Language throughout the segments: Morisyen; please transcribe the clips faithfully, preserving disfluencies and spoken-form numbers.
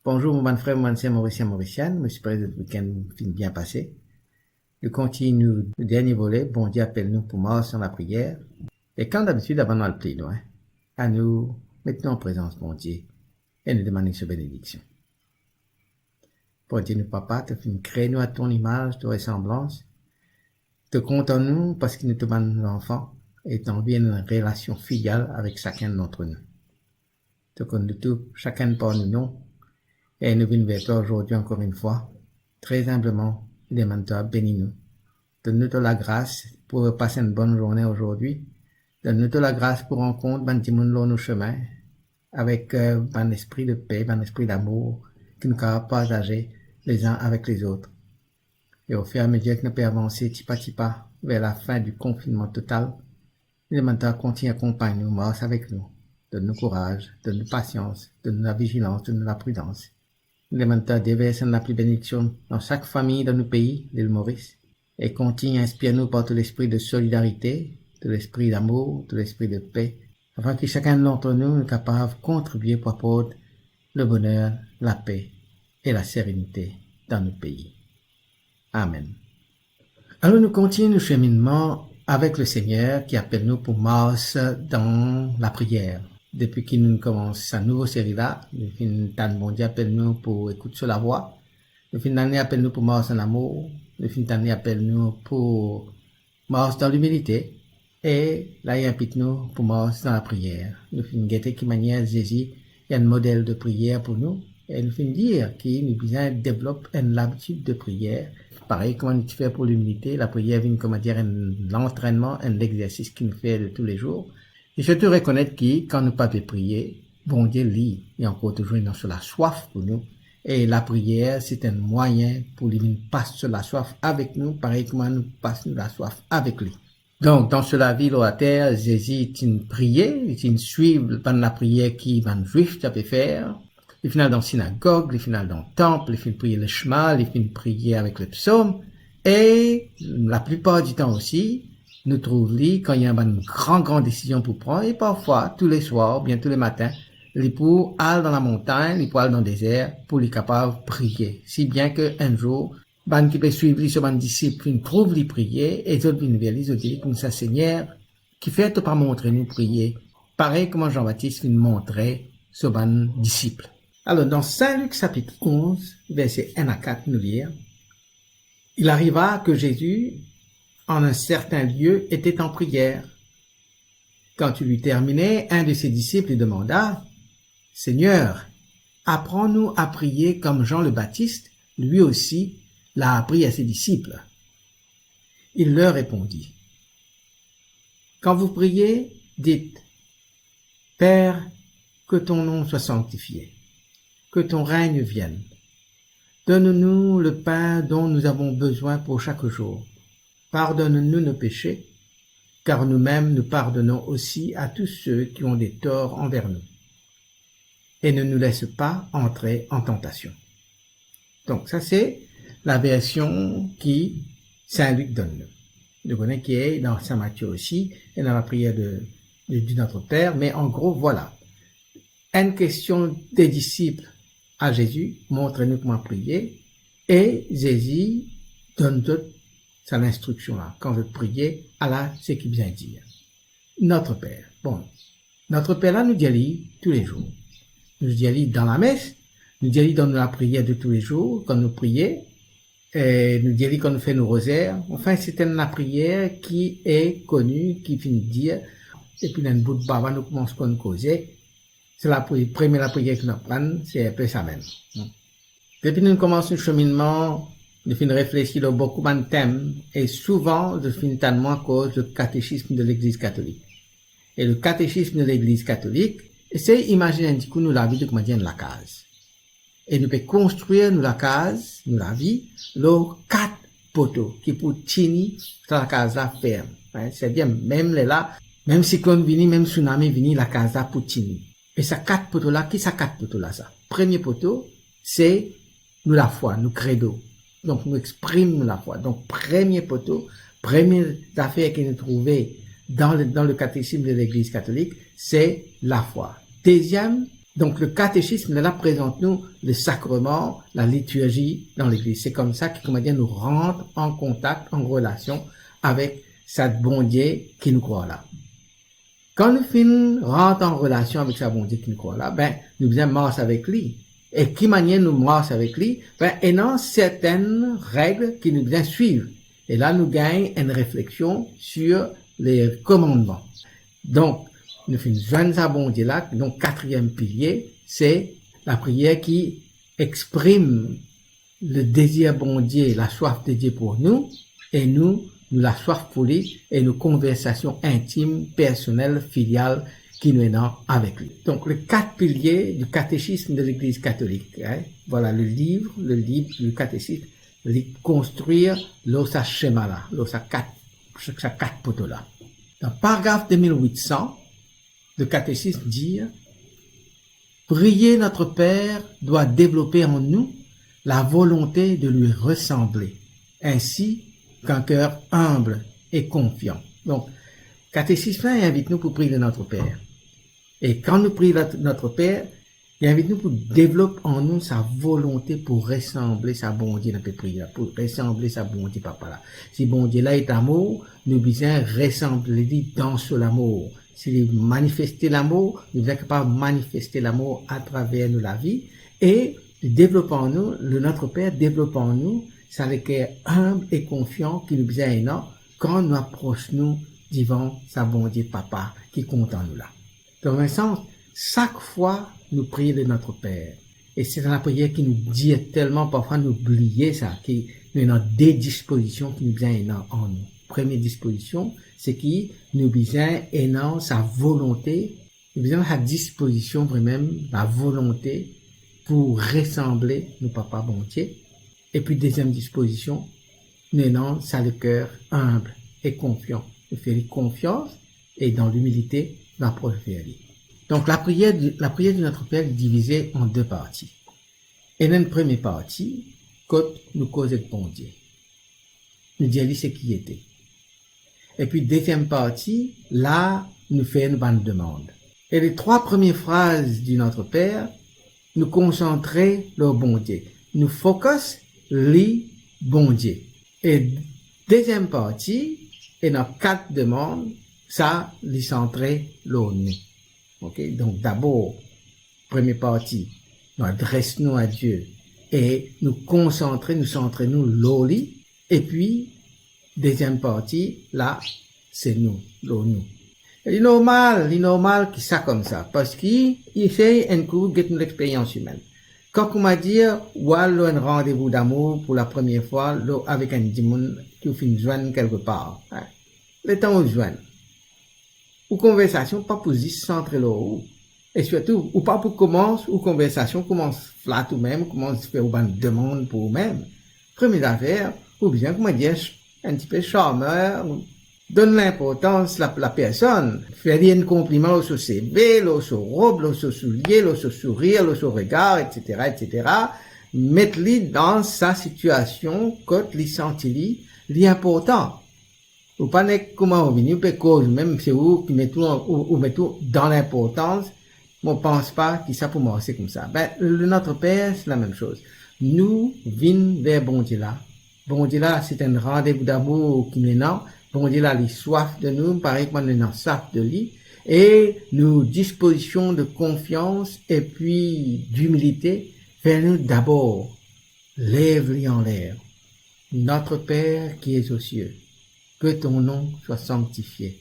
Bonzour mo bann frer, mo bann ser, Morisien, Morisienn, mo espere zot wikenn finn bien pase. Nou kontign nou dernie vole, Bondie apel nou pou mars dan lapriyer. E kom dabitid, avan nou al pli lwin, anou met nou an prezans Bondie e nou demann li so benediksion. Bondie nou Papa, to finn kre nou a ton imaz, to resanblans. To kontan nou parski nou to bann zanfan e to anvi enn relasion filial avek sakenn dantre nou. To konn nou tou, sakenn par nou nom, e nou vinn ver twa azordi ankor enn fwa. Tre zinbleman, nou demann twa beni nou. Donn nou to lagras pou pas enn bonn zourne azordi. Donn nou to lagras pou rankont bann dimoun lor nou semin, avek, eh, bann lespri de pe, bann lespri damour ki nou kapav partaze lezin avek lezot. E ofiramezir ki nou pe avanse tipa tipa ver lafin di konfinnman total, nou demann twa kontign akonpagn nou, mars avek nou, donn nou kouraz, donn nou pasians, donn nou lavizilans, donn nou lapridans. Nou demann twa devers enn lapli benediksion dan sak fami dan nou pei, Lil Moris, e kontign inspir nou par to lespri de solidarite, to lespri damour, to lespri de pe, afin ki sakenn dantre nou, nou kapav kontribie pou aport le boner, lape e laserenite dan nou pei. Amen. Alor nou kontign nou seminnman avek Lesegner ki apel nou pou mars dan lapriyer. Depi ki nou komans sa nouvo seri la, nou finn tann Bondie apel nou pou ekout so lavwa, nou finn tann li apel nou pou mars dan lamour, nou finn tann li apel nou pou mars dan limilite, e la li invit nou pou mars dan lapriyer. Nou finn gete ki manier Zezi enn model de priyer pou nou, e nou finn dir ki nou bizin devlop enn labitid de priyer, parey kouma nou ti fer pou limilite, lapriyer vinn, kouma dir, enn lantrennman, enn lexersis ki nou fer de toulezour. E sirtou rekonet ki kan nou pa pe priye, Bondie, li, li ankor touzour ena so laswaf pou nou, e lapriyer, se enn mwayin pou li vinn pas so laswaf avek nou, parey kouma nou pas nou laswaf avek li. Donk, dan so lavi lor later, Zezi ti'n priye, li ti'n swiv bann lapriyer ki bann Zwif ti pe fer. Li finn al dan sinagog, li finn al dan tanp, li finn priye le Shema, li finn priye avek le psom. E laplipar ditan osi, nou trouv li kan ena bann gran, gran desizion pou pran, e parfwa, touleswar, oubien toulematinn, li pou al dan lamontagn, li pou al dan dezer, pou li kapav priye. Si bien ki enn zour, bann ki pe swiv li, so bann disip, finn trouv li priye, e zot vinn ver li, zot dir li koumsa, Segner, kifer to pa montre nou priye, parey kouma Zan Batis finn montre so bann disip? Alor, dan Sin Lik sapit onz, verse enn a kat, nou lir, Il arriva que Jésus, en un certain lieu, était en prière. Quand il eut terminé, un de ses disciples lui demanda, Seigneur, apprends-nous à prier comme Jean le Baptiste, lui aussi, l'a appris à ses disciples. Il leur répondit, Quand vous priez, dites, Père, que ton nom soit sanctifié, que ton règne vienne. Donne-nous le pain dont nous avons besoin pour chaque jour. Pardonne-nous nos péchés, car nous-mêmes nous pardonnons aussi à tous ceux qui ont des torts envers nous. Et ne nous laisse pas entrer en tentation. Donk, sa se laversion ki Sin Lik donn nou. Nou kone ki dan Sin Matie osi, ena lapriyer de, de, di Notre Père, me an gro, vwala. Enn kestion de disip a Zezi, montre nou kouma priye, e Zezi donn zot sa linstriksion la. Kan zot priye, ala seki bizin dir. Notre Père. Bon, Notre Père la, nou dir li toulezour. Nou dir li dan lames, nou dir li dan nou lapriyer de toulezour, kan nou priye, e nou dir li kan nou fer nou rozer. Anfin, se enn lapriyer ki e koni, ki finn dir, depi enn bout baba nou koumans konn koze. Se lapri-, premie lapriyer ki nou aprann, se enpe samem. Depi nou komans nou seminnman, nou finn reflesi lor boukou bann tem, e souvan, zot finn tann mwa koz le catéchisme de l'Église catholique. E le catéchisme de l'Église catholique, esey imazinn enn tikou nou lavi de kouma dir enn lakaz. E nou pe konstrir nou lakaz, nou lavi, lor kat poto ki pou tini sa lakaz la ferm. Hein, se bien, mem lerla, mem siklonn vini, mem sounami vini, lakaz la pou tini. E sa kat poto la, ki sa kat poto la sa? Premie poto, se nou lafwa, nou kredo. Donk, nou exprim nou lafwa. Donk, premie poto, premie zafer ki nou trouve dan le, dan le catéchisme de l'Église catholique, se lafwa. Deziem, Donk, le katesism, li la prezant nou le sakreman, la litirzi dan legliz. Se koumsa ki, kouma dir, nou rant an kontak, an relasion avek sa Bondie ki nou krwar la. Kan nou finn rant an relasion avek sa Bondie ki nou krwar la, be, nou bizin mars avek li. E ki manier nou mars avek li? Be, ena sertenn reg ki nou bizin swiv. E la, nou gagn enn refleksion sir le komannman. Donk, nou finn zwenn sa Bondie la, donk katriem pilie, se lapriyer ki exprim le dezir Bondie, laswaf de Die pou nou, e nou, nou laswaf pou li, e nou konversasion intim, personel, filial ki nou ena avek li. Donk, le kat pilie du catéchisme de l'Église catholique, hein, voilà le livre, le livre du catéchisme, li konstrir lor sa sema la, lor sa kat, sa kat poto la. Dan paragraf de mil wit san, le katesism dir, prier notre Père doit développer en nous la volonté de lui ressembler, ainsi qu'un cœur humble et confiant. Donk, katesism la invit nou pou priye Notre Père. E kan nou priye Notre Père, li invit nou pou devlop an nou sa volonte pou resanble sa Bondie nou pe priye la, pou resanble sa Bondie Papa la. Si Bondie la est amour, nou bizin resanble li dan so lamour. Si li manifeste lamour, nou bizin kapav manifeste lamour atraver nou lavi e devlop an nou, le Notre Père devlop an nou sa leker inb e konfian ki nou bizin ena kan nou apros nou divan sa Bondie Papa ki kontan nou la. Dan enn sans, sak fwa nou priye le Notre Père, e se enn lapriyer ki nou dir telman, parfwa nou bliye sa, ki nou ena de dispozision ki nou bizin ena an nou. Premie dispozision, se ki nou bizin ena sa volonte, nou bizin ena sa dispozision, vremem, lavolonte pou resanble nou Papa Bondie. Epi deziem dispozision, nou ena sa leker inb e konfian. Nou fer li konfians e dan limilite, nou apros ver li. Donk, lapriyer di, lapriyer di Notre Père li divize an de parti. Ena enn premie parti, kot nou koz ek Bondie. Nou dir li seki li ete. Epi deziem parti, la nou fer nou bann demann. E le trwa premie fraz di Notre Père, nou konsantre lor Bondie. Nou focus li Bondie. E deziem parti, ena kat demann, sa li santre lor nou. Ok? Donk, dabor, premie parti, nou adres nou a Die e nou konsantre, nou santre nou lor li. Epi, deziem parti, la, se nou, lor nou. Li normal, li normal ki sa koumsa, parski esey enn kou get nou lexperyans imenn. Kan, kouma dir, ou al lor enn randevou damour pou lapremier fwa, lor, avek enn dimoun ki ou finn zwenn kelke par, hein. Letan ou zwenn, ou konversasion pa pou zis santre lor ou. E sirtou, ou pa pou koumans, ou konversasion koumans flat oumem, koumans fer ou bann demann pou oumem. Premie zafer, ou bizin, kouma dir, enn tipe charme, donn linportans la, lapersonn, fer li enn konpliman lor so seve, lor so rob, lor so soulie, lor so sourir, lor so regar, etsetera, etsetera. Met li dan sa sitiasion kot li santi li, li inportan. Ou pa nek kouma ou vini, ou pe koz, mem se ou ki met ou, ou, ou met ou dan linportans, mo pans pa ki sa pou marse koumsa. Be, le Notre Père, se lamem soz. Nou vinn ver Bondie la. Bondie la, se enn randevou damour ki nou ena. Bondie la, li swaf de nou, parey kouma nou ena swaf de li. E nou dispozision de konfians epi dimilite fer nou dabor lev li anler. Notre Père qui es aux cieux, que ton nom soit sanctifié,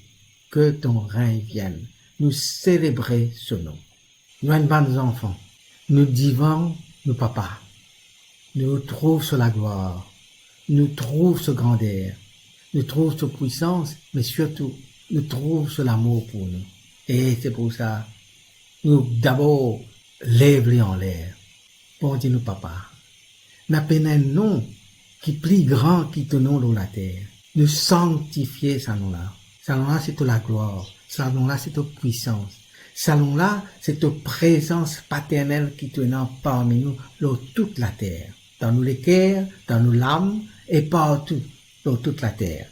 que ton règne vienne. Nou selebre so nom. Nou enn bann zanfan. Nou divan nou Papa. Nou trouv so laglwar. Nou trouv so grander. Nou trouv so pwisans, me sirtou, nou trouv so lamour pou nou. E se pou sa, nou dabor lev li anler. Bondie nou Papa, napa enn nom ki pli gran ki to nom lor later. Nou sanktifie sa nom la. Sa nom la se to laglwar. Sa nom la se to pwisans. Sa nom la se to prezans paternel ki to ena parmi nou lor tou later. Dan nou leker, dan nou lam e partou lor tou later.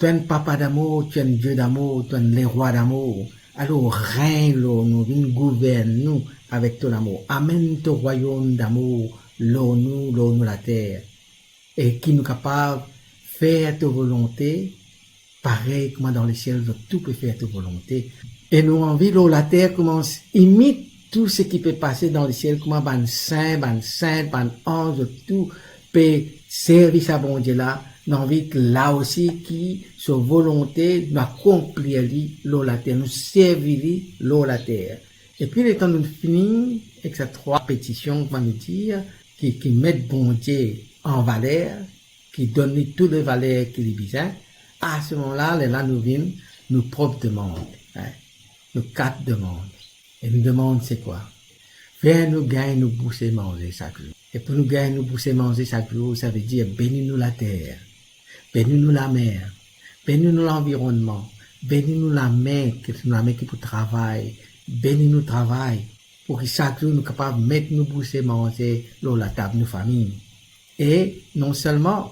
To enn Papa damour, to enn Die damour, to enn Lerwa damour. Alor, regn lor nou, vinn gouvern nou avek to lamour. Amenn to rwayom damour lor nou, lor nou later. E ki nou kapav fer to volonte, parey kouma dan lesiel, zot tou pe fer to volonte. E nou anvi lor later koumans imit tou seki pe pase dan lesiel, kouma bann sin, bann sint, bann anz, zot tou pe servi sa Bondie la. Nou anvi la osi ki so volonte, nou akonplir li lor later, nou servi li lor later. Epi letan nou fini ek sa trwa petision, kouma nou dir, ki, ki met Bondie an valer, ki donn li tou le valer ki li bizin, a se moman la, lerla nou vinn nou prop demann, hein, nou kat demann. E nou demann se kwa? Fer nou gagn nou bouse manze sak zour. E pou nou gagn nou bouse manze sak zour, savedir beni nou later, beni nou lamer, beni nou lanvironnman, beni nou lame, ki nou lame ki pou travay, beni nou travay, pou ki sak zour nou kapav met nou bouse manze lor latab nou fami. E non selman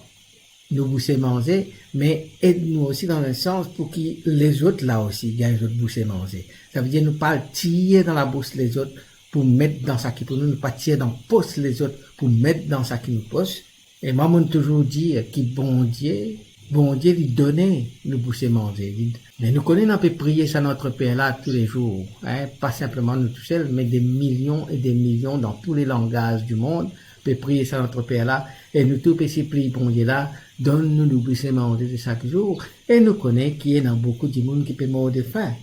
nou bouse manze, me ed nou osi dan enn sans pou ki lezot la osi gagn zot bouse manze. Savedir nou pa tir dan labous lezot pou met dan saki pou nou, nou pa tir dan pos lezot pou met dan saki nou pos. E mwa, mo'nn touzour dir ki Bondie, Bondie li done nou bouse manze. Li, me nou kone nou pe priye sa Notre Père la toulezour, hein, pa sinpleman nou tousel, me de milion e de milion dan tou le langaz di mond pe priye sa Notre Père la, e nou tou pe sipliy Bondie la, donn nou nou bouse manze de sak zour. E nou kone ki ena boukou dimoun ki pe mor de fin.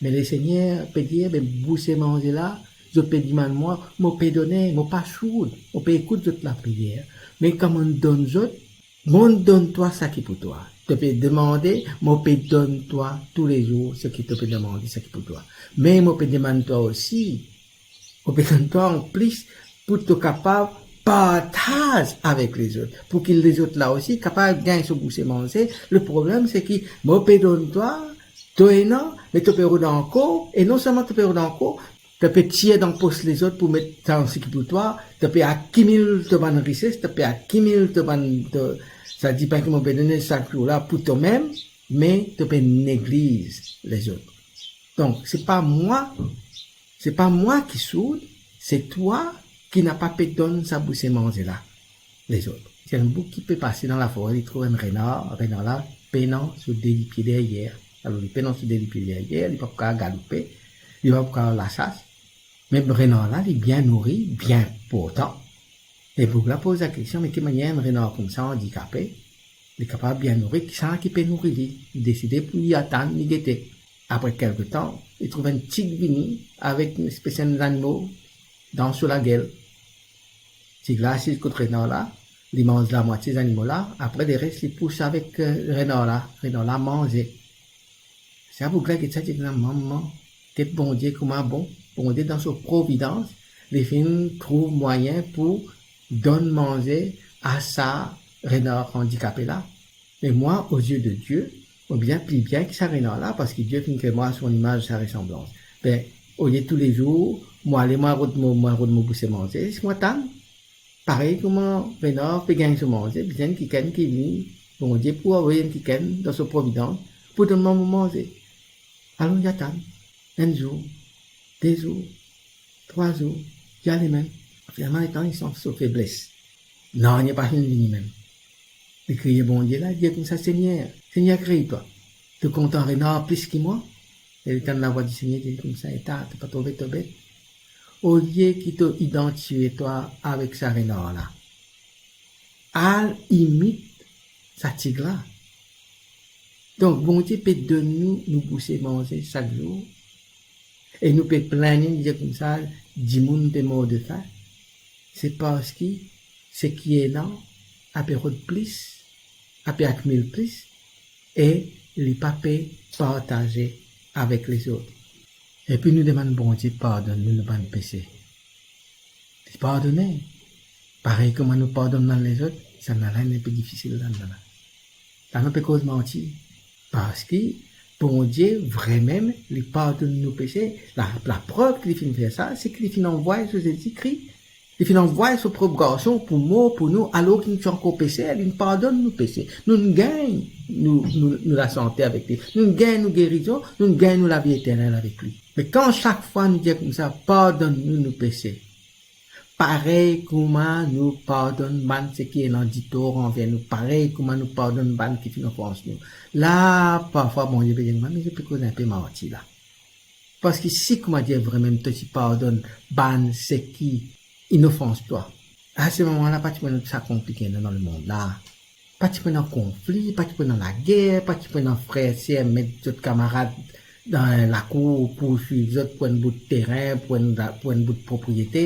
Me Lesegner pe dir, be bouse manze la, zot pe dimann mwa, mo pe done, mo pa sourd, mo pe ekout zot lapriyer. Me kan mo'nn donn zot, mo'nn donn twa saki pou twa. To pe demande, mo pe donn twa toulezour seki to pe demande saki pou twa. Me mo pe demann twa osi, mo pe donn twa anplis pou to kapav partaz avek lezot, pou ki lezot la osi kapav gagn so bouse manze. Le problem se ki mo pe donn twa, to ena, me to pe rod ankor, e non selman to pe rod ankor, to pe tir dan pos lezot pou met sa dan saki pou twa, to pe akimil to bann rises, to pe akimil to bann, to, sa dipin ki mo pe done sak zour la pou tomem, me to pe negliz lezot. Donk, se pa mwa, se pa mwa ki sourd, se twa ki napa pe donn sa bouse manze la lezot. Ti enn boug ki pe pase dan lafore, li trouv enn renar, renar la pena so de lipie deryer. Alor, li pena so de lipie deryer, li pa pou kapav galoupe, li pa pou kapav lasas. Me renar la, li bien nouri, bien portan. E boug la poz lakestion, me ki manier enn renar koumsa andikape, li kapav bien nouri, kisannla ki pe nouri li? Li deside pou li atann, li gete. Apre kelke tan, li trouv enn tig vini avek enn espes enn zanimo dan so lagel. Tig la asiz kot renar la, li manz lamwatie zanimo la, apre leres li pous avek, eh, renar la, renar la manze. Sa boug la get sa, dir, mama, get Bondie kouma bon, Bondie dan so providans, li finn trouv mwayin pou donn manze a sa renar andikape la. Me mwa, aux yeux de Dieu, mo bizin pli bien ki sa renar la, parski Die finn kre mwa a son imaz, sa resanblans. Be, olie toulezour mo ale, mo rod mo, mo rod mo bouse manze, les mwa tann. Parey kouma renar pe gagn so manze, bizin enn kikenn ki vini, Bondie pou avoy enn kikenn dan so providans pou donn mwa mo manze. Alor, li atann. Enn zour, de zour, trwa zour, li ale mem. Finalman, letan li santi so febles, nanye pa finn vini mem. Li kriye Bondie la, li dir koumsa, Segner, Segner, krey twa, to kontan renar plis ki mwa? E li tann lavwa di Segner, li dir koumsa, eta, to pa trouve to bet? Olie ki to idantifie twa avek sa renar la, al imit sa tig la. Donk, Bondie pe donn nou, nou bouse manze sak zour, e nou pe plinn li, dir koumsa, dimoun pe mor de fin. Se parski seki ena, ape rod plis, ape akimil plis, e li pa pe partaze avek lezot. Epi nou demann Bondie pardonn nou, nou bann pese. Li pardone. Parey kouma nou pardonn bann lezot, sannla la inn inpe difisil, sannla la. La nou pe koz manti. Parski Bondie vremem, li pardonn nou pese. La, laprev ki li finn fer sa, se ki li finn anvway so Zezi Kri. Li finn anvway so prop garson pou mor pou nou, alor ki nou ti ankor peser, linn pardonn nou pese. Nou'nn gagn nou, nou, nou lasante avek li. Nou'nn gagn nou gerizon, nou'nn gagn nou lavi eternel avek li. Me kan sak fwa nou dir koumsa, pardonn nou nou pese, parey kouma nou pardonn bann seki ena ditor anver nou, parey kouma nou pardonn bann ki finn ofans nou, la, parfwa Bondie pe dir, "Me zot pe koz inpe manti la." Parski si, kouma dir, vremem to ti pardonn bann seki inn ofans twa, a se moman la, pa ti pou ena tou sa konplike dan lemond la. Pa ti pou ena konfli, pa ti pou ena lager, pa ti pou ena frer ser met zot kamarad dan lakour, pourswiv zot pou enn bout terin, pou enn la-, pou enn bout propriete.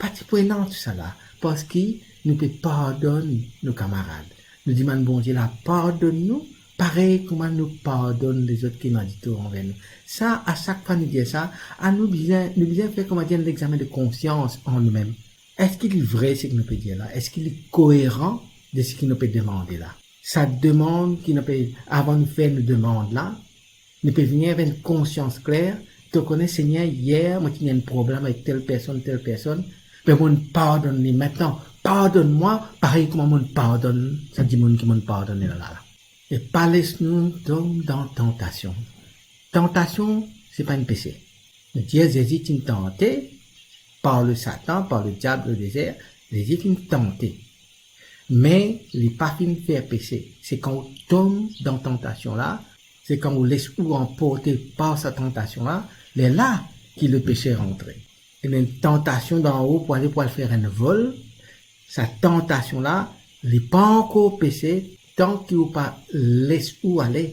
Pa ti pou ena tou sa la, parski nou pe pardonn nou kamarad. Nou dimann Bondie la pardonn nou, parey kouma nou pardonn lezot ki ena ditor anver nou. Sa, a sak fwa nou dir sa, a nou bizin, nou bizin fer, kouma dir, enn lexame de konsians an noumem. Eski li vre seki nou pe dir la? Eski li koeran de seki nou pe demande la? Sa demann ki nou pe, avan nou fer nou demand la, nou pe vini avek enn konsians kler, to kone, Segner, yer mo ti ena enn problem avek tel personn, tel personn, me mo'nn pardonn li. Aster, pardonn mwa, parey kouma mo'nn pardonn sa dimoun ki mo'nn pardonn li la, la. E pa les nou tom dan tantasion. Tantasion, se pa enn pese. Nou dir Zezi ti tante par le Satan, par le diab, le dezer, Zezi finn tante. Me li pa finn fer pese. Se kan ou tom dan tantasion la, se kan ou les ou anporte par sa tantasion la, lerla ki le pese rantre. Ena enn tantasion dan-o pou ale, pou al fer enn vol, sa tantasion la, li pa ankor pese, tan ki ou pa les ou ale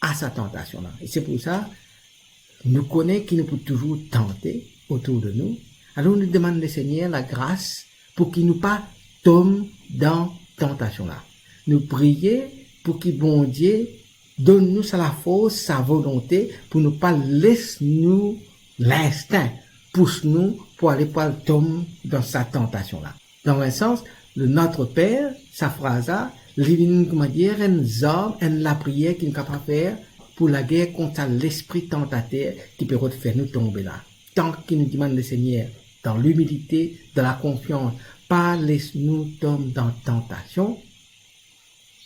a sa tantasion la. E se pou sa, nou kone ki nou pou touzour tante otour de nou. Alor nou demann Lesegner lagras pou ki nou pa tom dan tantasion la. Nou priye pou ki Bondie donn nou sa lafors, sa volonte pou nou pa les nou linstin pous nou pou ale, pou al tom dan sa tantasion la. Dan enn sans, le Notre Père, sa fraz la, li vinn, kouma dir, enn zarm, enn lapriyer ki nou kapav fer pou lager kont sa lespri tantater ki pe rod fer nou tonbe la. Tan ki nou dimann Lesegner dan limilite, dan lakonfians, pa les nou tom dan tantasion,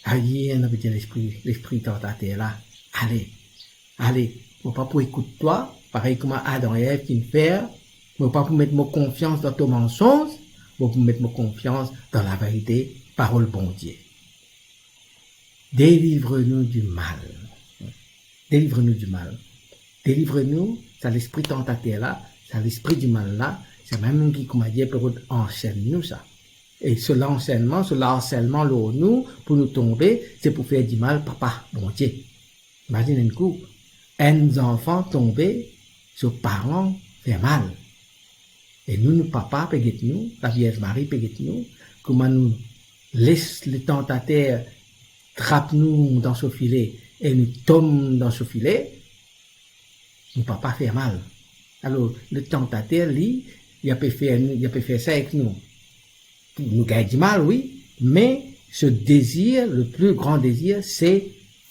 aye, nou pe dir lespri, lespri tantater la, ale, ale, mo pa pou ekout twa, parey kouma Adan e Ev finn fer, mo pa pou met mo konfians dan to mansonz, mo pou met mo konfians dan laverite, parol Bondie. Delivre nou di mal. Delivre nou di mal. Delivre nou, sa lespri tantater la, sa lespri di mal la, samem ki, kouma dir, pe rod ansegn nou sa. E so lansennman, so larselman lor nou, pou nou tonbe, se pou fer dimal Papa Bondie. Imazinn enn kou, enn zanfan tonbe, so paran fer mal. E nou, nou papa pe get nou, Lavierz Mari pe get nou, kouma nou les letantater trap nou dan so file e nou tom dan so file, nou papa fer mal. Alor, letantater, li, li ape fer nou, li ape fer sa ek nou. Nou gagn dimal, wi, me so dezir, le pli gran dezir, se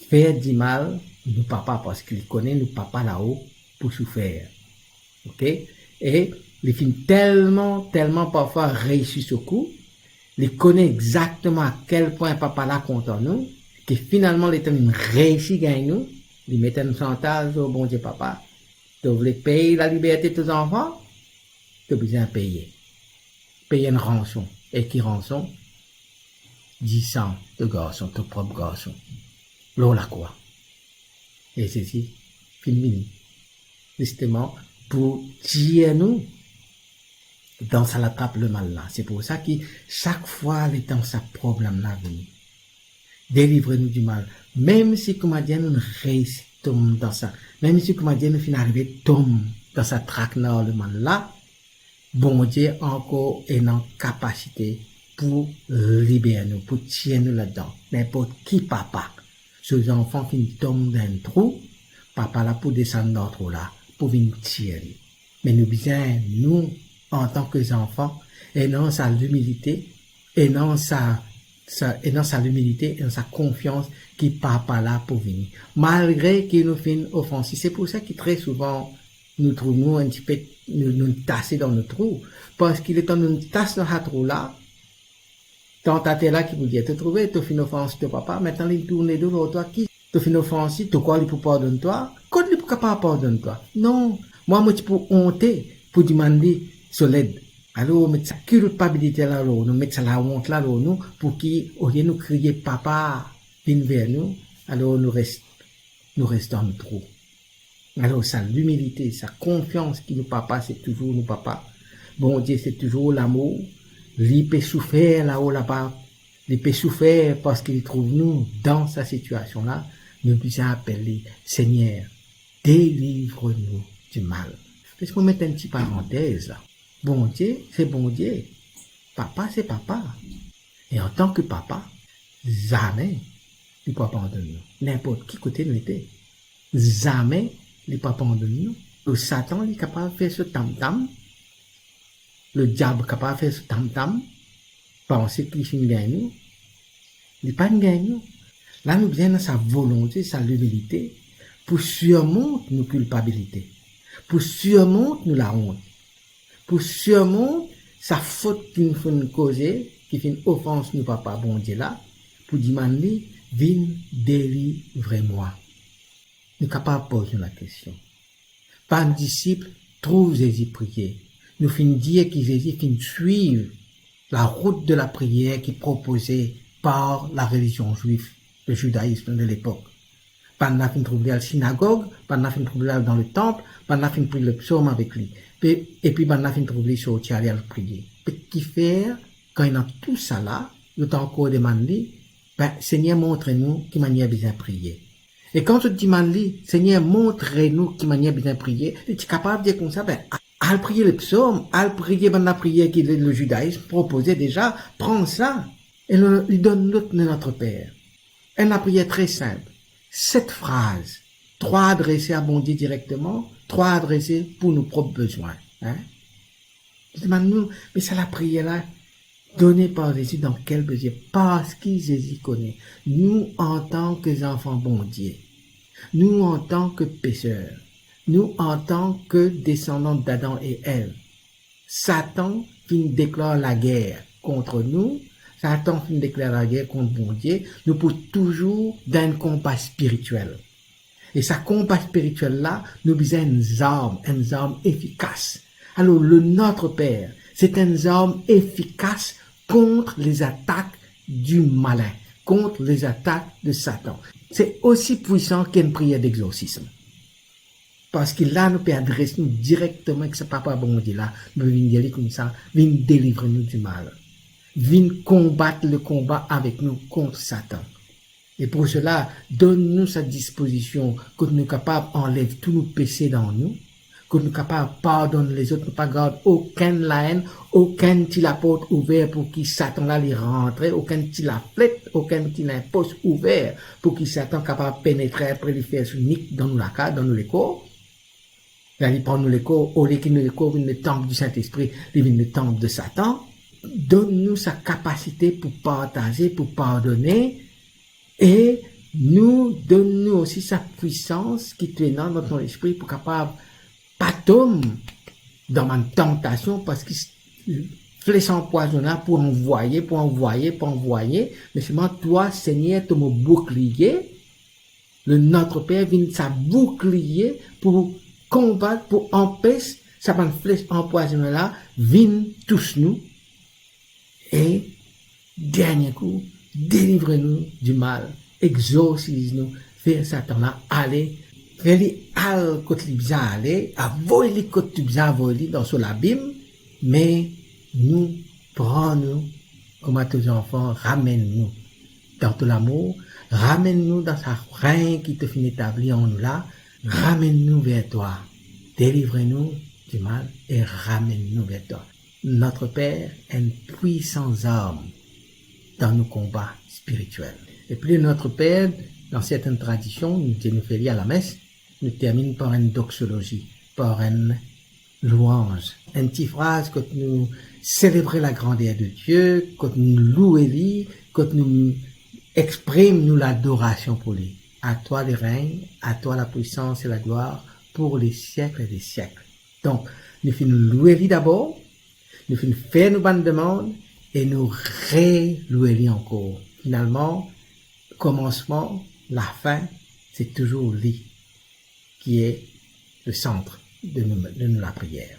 fer dimal nou papa, parski li kone nou Papa lao pou soufer. Oke? E li finn telman, telman parfwa reisi so kou, li kone exakteman a kel pwin Papa la kontan nou, ki finalman letan linn reisi gagn nou, li met enn santaz lor Bondie Papa, to vle pey laliberte to zanfan, to bizin peye. Pey enn ranson. E ki ranson? Disan to garson, to prop garson, lor lakrwa. E Zezi finn vini, zisteman, pou tir nou dan sa latrap lemal la. Se pou sa ki sak fwa letan sa problem la vini, delivre nou di mal. Mem si, kouma dir, nou reisi tom dan sa, mem si, kouma dir, nou finn arive tom dan sa traknar lemal la, Bondie ankor ena kapasite pou liber nou, pou tir nou ladan. Ninport ki papa, so zanfan finn tom dan enn trou, papa la pou desann dan trou la, pou vinn tir li. Me nou bizin, nou, antan ki zanfan, ena sa limilite, ena sa, sa, ena sa limilite, ena sa konfians ki papa la pou vini. Malgre ki nou finn ofanse, se pou sa ki tre souvan nou trouv nou enn tipe, nou, nou tase dan nou trou. Parski letan nou tas dan sa trou la, tantater la ki pou dir, to trouve, to finn ofans to papa, aster li tourn ledo lor twa, ki to finn ofans li, to krwar li pou pardonn twa? Kot li pou kapav pardonn twa? Non, mwa mo ti pou onte pou dimann li so led. Alor, met sa kilpabilite la lor nou, met sa laont la lor nou, pou ki, olie nou kriye papa, vinn ver nou, alor nou res, nou res dan nou trou. Alor, sa limilite, sa konfians ki nou papa, se touzour nou papa. Bondie, se touzour lamour. Li pe soufer lao laba. Li pe soufer parski li trouv nou dan sa sitiasion la. Nou bizin apel li, Segner, delivre nou di mal. Les mo met enn ti parantez la. Bondie, se Bondie. Papa, se papa. E antan ki papa, zame li pou abandonn nou. Ninport ki kote nou ete, zame li pou abandonn nou. Lo Satan, li kapav fer so tamtam. Lo diab kapav fer so tamtam, panse ki li finn gagn nou. Li pa'nn gagn nou. La, nou bizin dan sa volonte, sa limilite, pou sirmont nou kilpabilite, pou sirmont nou laont, pou sirmont sa fot ki nou finn koze, ki finn ofans nou Papa Bondie la, pou dimann li, vinn delivre mwa. Nou kapav poz nou lakestion. Bann disip trouv Zezi priye. Nou finn dir ki Zezi finn swiv larout de lapriyer ki propoze par larelizion zwif, le judaïsme de lepok. Bannla finn trouv li al sinagog, bannla finn trouv li al dan letanp, bannla finn priy lepsom avek li. Pe, epi bannla finn trouv li sorti ale al priye. Pe kifer, kan ena tousala, zot ankor demann li, be, Segner, montre nou ki manier bizin priye. E kan zot dimann li, Segner, montre nou ki manier bizin priye, li ti kapav dir koumsa, be, al priye lepsom, al priye bann lapriyer ki le, le judaïsme propoze deza, pran sa. E li, li donn zot le Notre Père. Enn lapriyer tre sinp, set fraz, trwa adrese a Bondie direkteman, trwa adrese pou nou prop bezwin. Hein? Dimann nou, me sa lapriyer la, done par Zezi dan kel bezwin? Parski Zezi kone nou antan ki zanfan Bondie, nou antan ki peser, nou antan ki desandan Adan e Ev, Satan finn deklar lager kont nou, Satan finn deklar lager kont Bondie, nou pou touzour dan enn konba spiritiel. E sa konba spiritiel la, nou bizin enn zarm, enn zarm efikas. Alor, le Notre Père, se enn zarm efikas kont lezatak di malin, kont lezatak de Satan. Se osi pwisan ki enn priyer dexorsism. Parski la, nou pe adres nou direkteman ek sa Papa Bondie la, nou vinn dir li koumsa, vinn delivre nou di mal. Vinn konbat le konba avek nou kont Satan. E pou sela, donn nou sa dispozision kot nou kapav anlev tou nou pese dan nou, kot nou kapav pardonn lezot, nou pa gard okenn laenn, okenn ti laport ouver pou ki Satan la li rantre, okenn ti laflet, okenn ti linpos ouver pou ki Satan kapav penetre, apre li fer so nik dan nou lakaz, dan nou lekor. La, li pran nou lekor, olie ki nou lekor vinn le tanp di Sintespri, li vinn le tanp de Satan. Donn nou sa kapasite pou partaze, pou pardone, e nou donn nou osi sa pwisans ki to ena dan to lespri pou kapav pa tom dan bann tantasion, parski fles anpwazon la pou anvwaye, pou anvwaye, pou anvwaye, me selman twa, Segner, to mo boukliye, le Notre Père vinn sa boukliye pou konbat, pou anpes sa bann fles anpwazone la vinn tous nou. E dernie kou, delivre nou di mal, exorsiz nou, fer Satan la ale, fer li al kot li bizin ale, avoy li kot li bizin avoy li dan so labim, me nou pran nou kouma to zanfan, ramenn nou dan to lamour, ramenn nou dan sa regn ki to finn etabli an nou la, ramenn nou ver twa, delivre nou di mal e ramenn nou ver twa. Notre Père, enn pwisan zarm dan nou konba spiritiel. Epi Notre Père, dan sertenn tradision, nou dir nou fer li alames, nou terminn par enn doxologie, par enn lwanz, enn ti fraz kot nou selebre lagrander de Dieu, kot nou loue li, kot nou exprim nou ladorasion pou li. À toi le règne, à toi la puissance et la gloire, pour les siècles des siècles. Donk, nou finn lwe li dabor, nou finn fer nou bann demann e nou re-lwe li ankor. Finalman, komansman, lafin, se touzour li ki est le centre de nou, de nou lapriyer.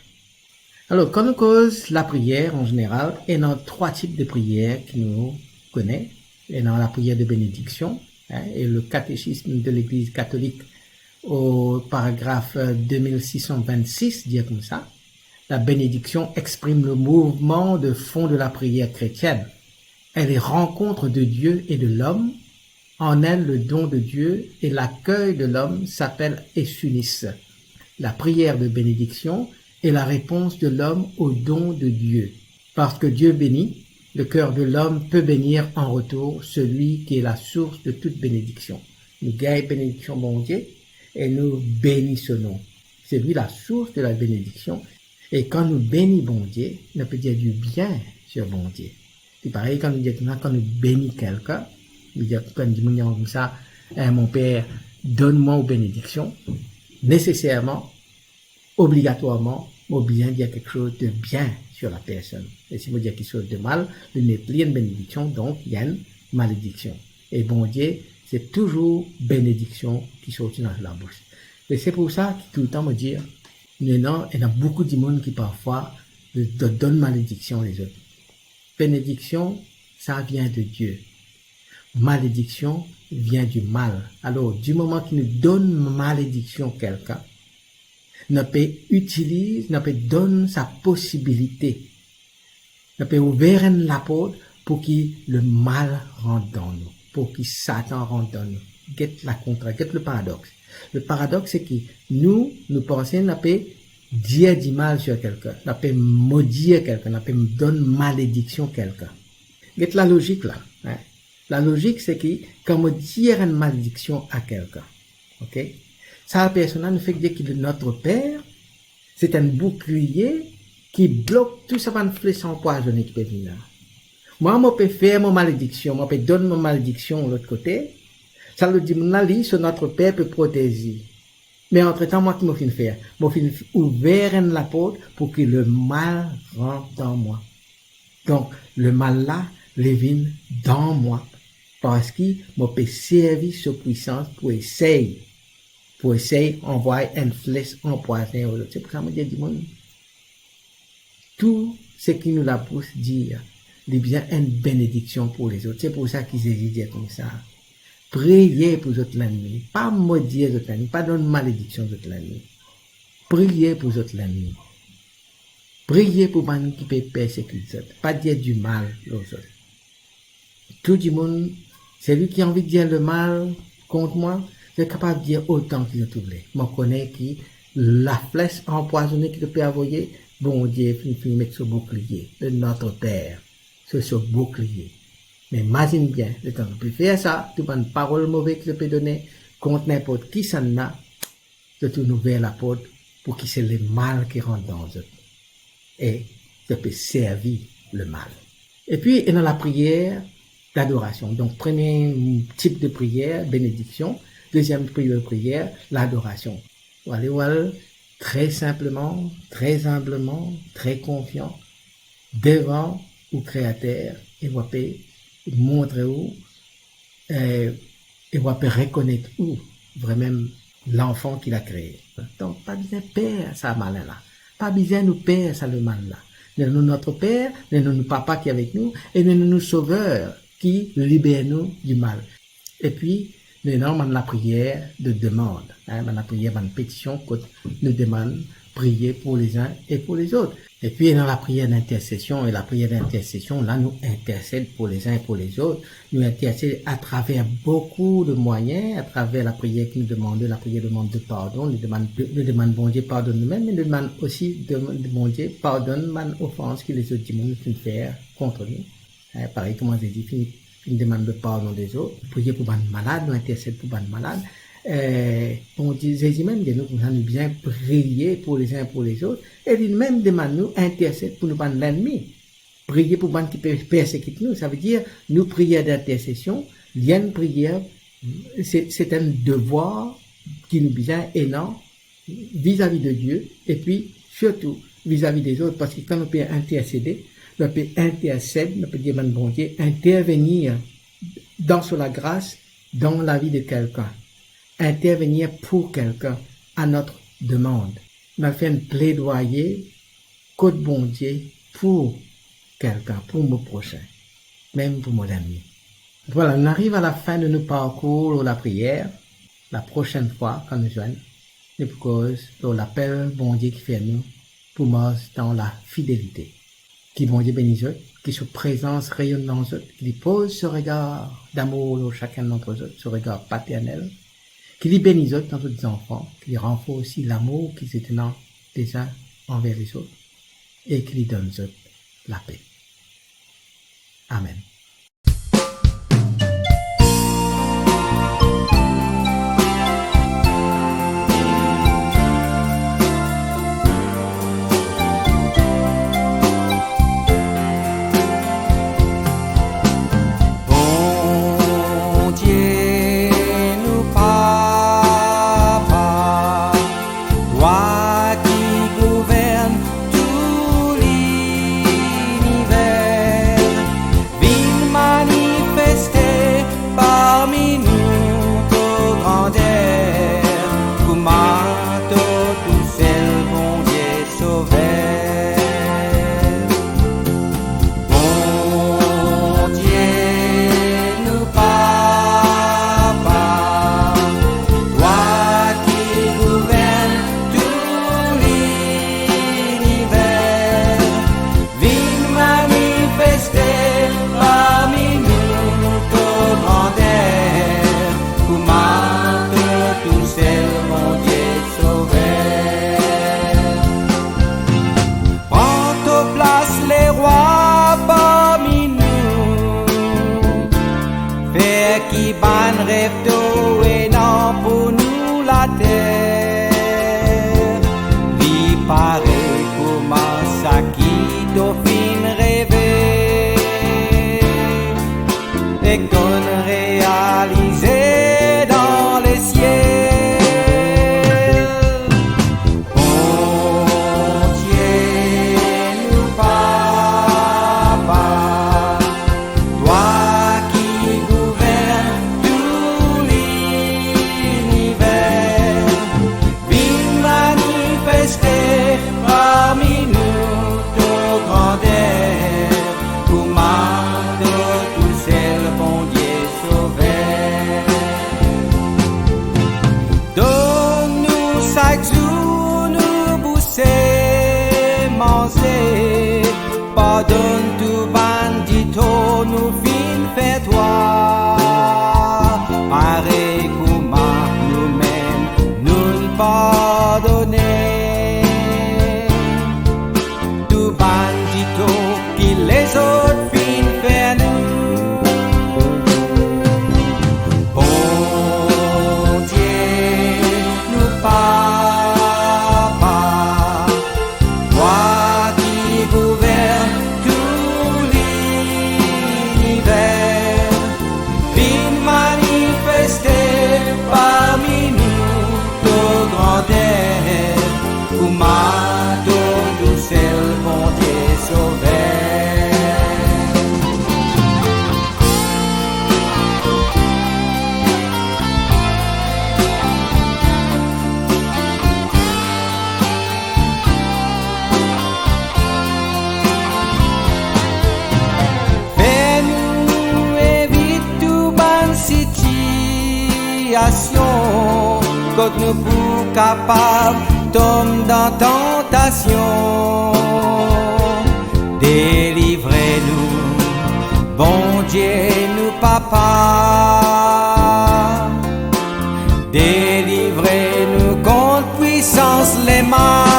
Alor, kan nou koz lapriyer, an zeneral, ena trwa tip de priyer ki nou kone. Ena lapriyer de benediksion, hein, et le catéchisme de l'Église catholique, au paragraphe deux mille six cent vingt-six, dir koumsa, la bénédiction exprime le mouvement de fond de la prière chrétienne. Elle est rencontre de Dieu et de l'homme. En elle, le don de Dieu et l'accueil de l'homme s'appellent et s'unissent. La prière de bénédiction est la réponse de l'homme au don de Dieu. Parce que Dieu bénit, le cœur de l'homme peut bénir en retour celui qui est la source de toute bénédiction. Nou gagn benediksion Bondie e nou beni so nom. C'est lui la source de la bénédiction. E kan nou beni Bondie, nou pe dir dibien sur Bondie. Se parey kan nou dir koumsa, kan nou beni kelkenn, nou dir kan dimoun dir koumsa, eh, mon père, donne-moi une bénédiction, neseserman, obligatwarman, mo bizin dir kiksoz de bien sur la personne. E si mo dir kiksoz de mal, li nepli enn benediksion, donk li enn malediksion. E Bondie, se touzour benediksion ki sorti dan so labous. E se pou sa ki toultan mo dir, ena, ena boukou dimoun ki parfwa zot donn malediksion lezot. Bénédiction, ça vient de Dieu. Malédiction vient du mal. Alor, di moman ki nou donn malediksion kelkenn, nou pe itiliz, nou pe donn sa posibilite, nou pe ouver enn laport pou ki lemal rant dan nou, pou ki Satan rant dan nou. Get lakontra, get le paradoks. Le paradoks, se ki nou, nou panse nou pe dir dimal sur kelkenn, nou pe modir kelkenn, nou pe donn malediksion kelkenn. Get lalozik la, hein. Lalozik, se ki kan mo dir enn malediksion a kelkenn, ok? Sa personn la, nou fek dir ki le Notre Père, se enn boukliye ki blok tou sa bann fles anpwazone ki pe vinn la. Mwa, mo pe fer mo malediksion, mo pe donn mo malediksion lot kote, sa lot dimoun la, li, so Notre Père pe protez li. Me antretan, mwa ki mo finn fer? Mo finn ouver enn laport pou ki lemal rant dan mwa. Donk, lemal la, li vinn dan mwa, parski mo pe servi so pwisans pou esey, pou esey anvway enn fles anpwazone lor lot. Se pou sa mo dir dimoun, tou seki nou labous dir, li bizin enn benediksion pou lezot. Se pou sa ki Zezi dir koumsa, priye pou zot lennmi, pa modir zot lennmi, pa donn malediksion zot lennmi. Priye pou zot lennmi. Priye pou bann ki pe persekit zot, pa dir dimal lor zot. Tou dimoun, selwi ki anvi dir lemal kont mwa, zot kapav dir otan ki zot oule. Mo kone ki lafles anpwazone ki zot pe avoye, Bondie finn, finn met so boukliye, le Notre Père, so, so boukliye. Me imazinn bien, letan zot pe fer sa, tou bann parol move ki zot pe done kont ninport kisannla, zot inn ouver laport pou ki se lemal ki rant dan zot. E zot pe servi lemal. Epi, ena lapriyer dadorasion. Donk, premie tip de priyer, benediksion. Deziem tip de priyer, ladorasion. Ou ale, ou al tre sinpleman, tre zinbleman, tre konfian devan ou Kreater e ou ape montre ou, eh, e ou ape rekonet ou vremem lanfan ki la kree. Donk, pa bizin per sa malin la. Pa bizin nou per sa lemal la. Nou ena nou Notre Père, nou ena nou Papa ki avek nou, e nou ena nou Sover ki liber nou di mal. Epi, nou ena bann lapriyer de demann, hein, bann lapriyer, bann petision, kot nou demann priye pour les uns et pour les autres. Epi, ena lapriyer d'intercession, e lapriyer d'intercession, la, nou intersed pour les uns et pour les autres. Nou intersed atraver boukou de mwayin, atraver lapriyer ki nou demande, lapriyer demande de pardon, nou demann, nou demann Bondie pardonn noumem, me nou demann osi de, de Bondie pardonn bann ofans ki lezot dimoun finn fer kont nou. Eh, parey kouma Zezi finn, finn demann pardon lezot, priye pou bann malad, nou intersed pou bann malad. Eh, Bondie, Zezi mem dir nou koumsa nou bizin priye pour les uns et pour les autres, e li mem demann nou intersed pou nou bann lennmi. Priye pou bann ki pe persekit nou, savedir nou priyer d'intersesion, li enn priyer, se, se enn devwar ki nou bizin ena vizavi de Die, epi sirtou vizavi dezot, parski kan nou pe intersede, nou pe intersed, nou pe demann Bondie intervenir dan so lagras, dan lavi de kelkenn, intervenir pou kelkenn, à notre demande. Nou al fer enn pledwaye kot Bondie pou kelkenn, pou mo prosin, mem pou mo lennmi. Vwala, nou ariv a lafin de nou parkour lor lapriyer. Laprosenn fwa, kan nou zwenn, nou pou koz lor lapel Bondie ki fer nou pou mars dan lafidelite. Ki Bondie beni zot, ki so prezans reyonn dan zot, ki li poz so regar damour lor sakenn dantre zot, so regar paternel, ki li beni zot dan zot zanfan, ki li ranforsi lamour ki zot ena lezin anver lezot, e ki li donn zot lape. Amen. Bondie nou Papa, twa ki gouvern tou liniver, vinn manifeste parmi nou to grander, kouma to tousel Bondie Sover. Bondie nou Papa, twa ki gouvern tou liniver, vinn manifeste parmi nou to grander, kouma to tousel Bondie Sover. Pran to plas lerwa parmi nou, fer ki bann rev to ena pou nou later, li parey kouma sa ki to finn reve e konn realize dan lesiel. Bondie nou Papa, twa ki gouvern tou liniver, vinn manifeste parmi nou to grander, kouma to tousel Bondie Sover. Donn nou sak zour nou bouse manze, pardonn tou bann ditor nou finn fer twa, parey kouma noumem nou'nn pardone tou bann ditor ki lezot finn fer nou. Bondie nou Papa, twa ki gouvern tou liniver, vinn manifeste parmi nou to grander, kouma to tousel Bondie Sover. Fer nou evit tou bann sitiasion kot nou pou kapav tom dan tantasion. Delivre nou, Bondie nou Papa. Delivre nou kont pwisans lemal.